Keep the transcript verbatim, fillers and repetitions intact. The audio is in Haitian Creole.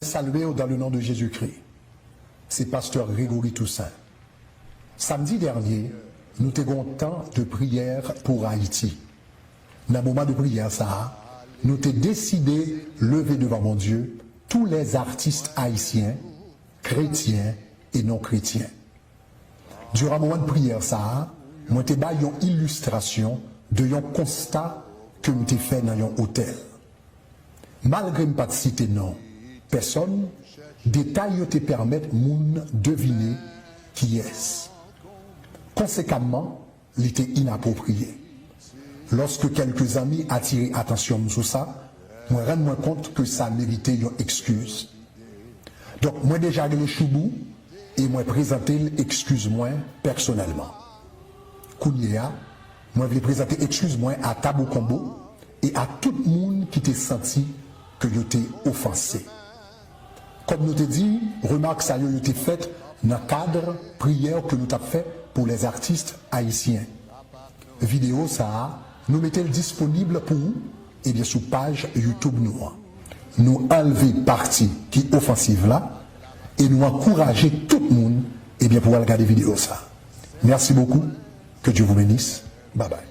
Salve w dans le nom de Jésus-Christ. Se pastè Gregory Toussaint. Samdi dènye, nou te gen yon tan de priyè pou Ayiti. Nan moman de priyè sa a, nou te deside leve devan Bondye tous les artistes haïtiens, chrétiens et non chrétiens. Diran moman de priyè sa a, mwen te bay yon ilistrasyon de yon konsta ke m te fè nan yon otèl. Malgre m pa t site non pèsòn, detay yo te pèmèt moun devine kiyès. Konsekamman, li te inapwopriye. Lòske kèlke zanmi atire atansyon m sou sa, mwen rann mwen kont ke sa merite yon ekskiz. Donk, mwen deja rele Choubou e mwen prezante l ekskiz mwen pèsonèlman. Kounye a, mwen vle prezante ekskiz mwen a Tabou Konbo e a tout moun ki te santi ke yo te ofanse. Kòm nou te di, remak sa yo, yo te fèt nan kad priyè ke nou t ap fè pou les artistes haïtiens. Videyo sa a, nou mete l disponib pou ou, ebyen, sou paj YouTube nou an. Nou anlve pati ki ofansiv la e nou ankouraje tout moun, ebyen, pou al gade videyo sa a. Merci beaucoup. Que Dieu vous bénisse. Bye bye.